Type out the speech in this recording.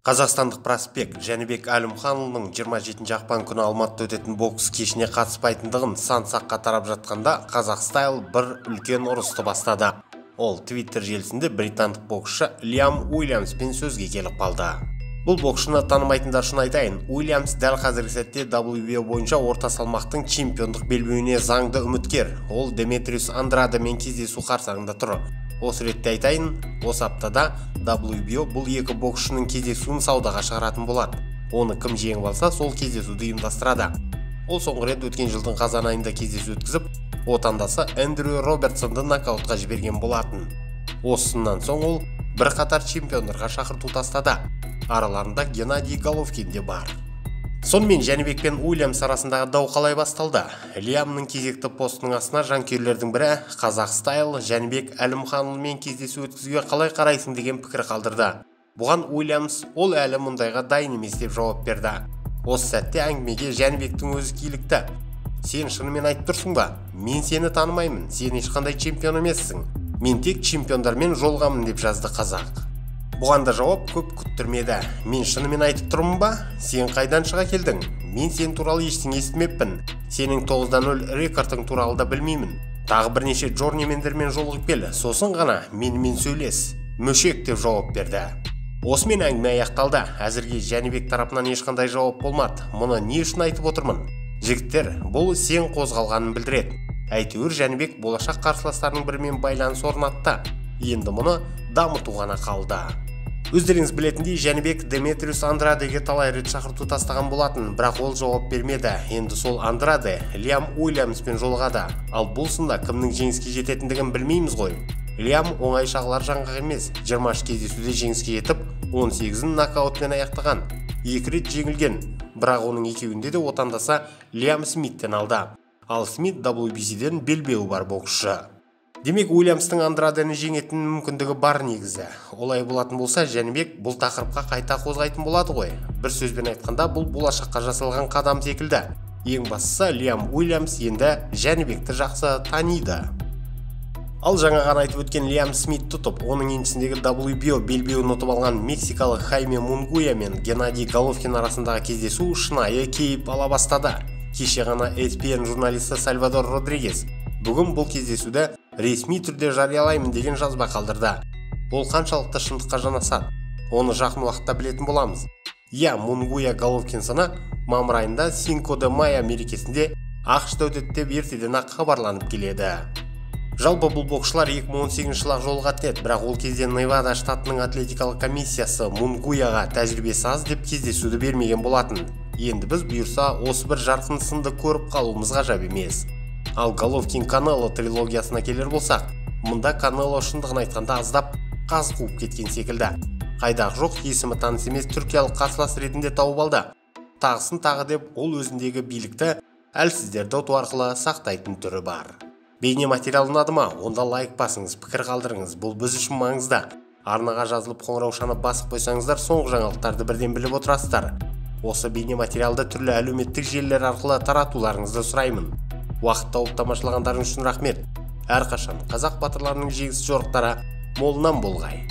Қазақстандық проспект Жәнібек Әлімханұлының 27 ақпан күні Алматыда өтетін бокс кешіне қатыспайтындығын сан саққа тарап жатқанда Қазақ Стайл бір үлкен ұрысты бастады. Ол Твиттер желісінде британдық боксшы Лиам Уильямспен сөзге келіп қалды. Бұл боксшыны танымайтындар үшін айтайын, Уильямс дәл қазіргі сәтте WBO бойынша орта салмақтың чемпиондық белбеуіне заңды үміткер. Ол Деметриус Андрадемен кездесу қарсаңында тұр. Осы ретте айтайын, осы аптада WBO бұл екі боксшының кездесуін саудаға шығаратын болады. Оны кім жеңіп алса, сол кездесуді ұйымдастырады. Ол соңғы рет өткен жылдың қазан айында кездесу өткізіп, отандасы Эндрю Робертсонды нокаутқа жіберген болатын. Осынан соң ол бірқатар чемпиондарға шақырту тастады. Араларында Геннадий Головкин де бар. Сонымен Жәнібек пен Уильямс арасындағы дау қалай басталды? Лиамның кезекті постының астына жанкүйерлердің бірі Қазақ Стайл Жәнібек Әлімханұлымен кездесу өткізуге қалай қарайсың деген пікір қалдырды. Бұған Уильямс ол әлі мұндайға дайын емес деп жауап берді. Осы сәтте әңгімеге Жәнібектің өзі килікті. Сен шынымен айтып тұрсың ба? Мен сені танымаймын, сен ешқандай чемпион емессің. Мен тек чемпиондармен жолығамын деп жазды қазақ. Бұған да жауап көп күттірмеді. Мен шынымен айтып тұрмын ба? Сен қайдан шыға келдің? Мен сен туралы ештеңе естімеппін. Сенің 9-0 рекордың туралы да білмеймін. Тағы бірнеше джорнимендермен жолығып кел, сосын ғана менімен сөйлес. Мөшек деп жауап берді. Осымен әңгіме аяқталды. Әзірге Жәнібек тарапынан ешқандай жауап болмады. Мұны не үшін айтып отырмын? Жігіттер, бұл сен қозғалғанын білдіреді. Әйтеуір Жәнібек болашақ қарсыластарының бірімен байланыс орнатты. Енді мұны дамыту ғана қалды. Өздеріңіз білетіндей, Жәнібек Деметриус Андрадеге талай рет шақырту тастаған болатын, бірақ ол жауап бермеді. Енді сол Андраде Лиам Уильямспен жолығады. Ал бұл сында кімнің жеңіске жететіндігін білмейміз ғой. Лиам оңай шағылар жаңғақ емес. 23 кездесуде жеңіске жетіп, 18-ін нокаутпен аяқтаған. 2 рет жеңілген, бірақ оның екеуінде де отандасы Лиам Смиттен алды. Ал Смит WBC-ден белбеуі бар боксшы. Демек, Уильямстың Андрадені жеңетін мүмкіндігі бар негізі. Олай болатын болса, Жәнібек бұл тақырыпқа қайта қозғайтын болады ғой. Бір сөзбен айтқанда, бұл болашаққа жасалған қадам секілді. Ең бастысы, Лиам Уильямс енді Жәнібекті жақсы таниды. Ал жаңа ғана айтып өткен Лиам Смит тұтып, оның еншісіндегі WBO белбеуін ұтып алған мексикалық Хайме Мунгуя мен Геннадий Головкин арасындағы кездесу шынайы кейіп ала бастады. Кеше ғана ESPN журналисті Сальвадор Родригес бүгін бұл кездесуді ресми түрде жариялаймын деген жазба қалдырды. Ол қаншалықты шындыққа жанасады, оны жақын уақытта білетін боламыз. Иә, Мунгуя Головкин сыны мамыр айында Синко де Майо мерекесінде ақш-та өтеді деп ертеден-ақ хабарланып келеді. Жалпы бұл боксшылар 2018 жылы жолығатын еді, бірақ ол кезде Невада штатының атлетикалық комиссиясы Мунгуяға тәжірибесі аз деп кездесуді бермеген болатын. Енді біз бұйырса осы бір жарқын сынды көріп қалуымыз ғажап емес. Ал Головкин Канело трилогиясына келер болсақ, мұнда Канело шындығын айтқанда аздап қаз қуып кеткен секілді. Қайдағы жоқ есімі таныс емес түркиялық қарсылас ретінде тауып алды. Тағысын тағы деп ол өзіндегі билікті әлсіздерді ұту арқылы сақтайтын түрі бар. Бейне материал ұнады ма? Онда лайк басыңыз, пікір қалдырыңыз. Бұл біз үшін маңызды. Арнаға жазылып қоңыраушаны басып қойсаңыздар, соңғы жаңалықтарды бірден біліп отырасыздар. Осы бейне материалды түрлі әлеуметтік желілер арқылы таратуларыңызды сұраймын. Уақыт тауып тамашалағандарыңыз үшін рахмет. Әрқашан қазақ батырларының жеңіс жорықтары молынан болғай.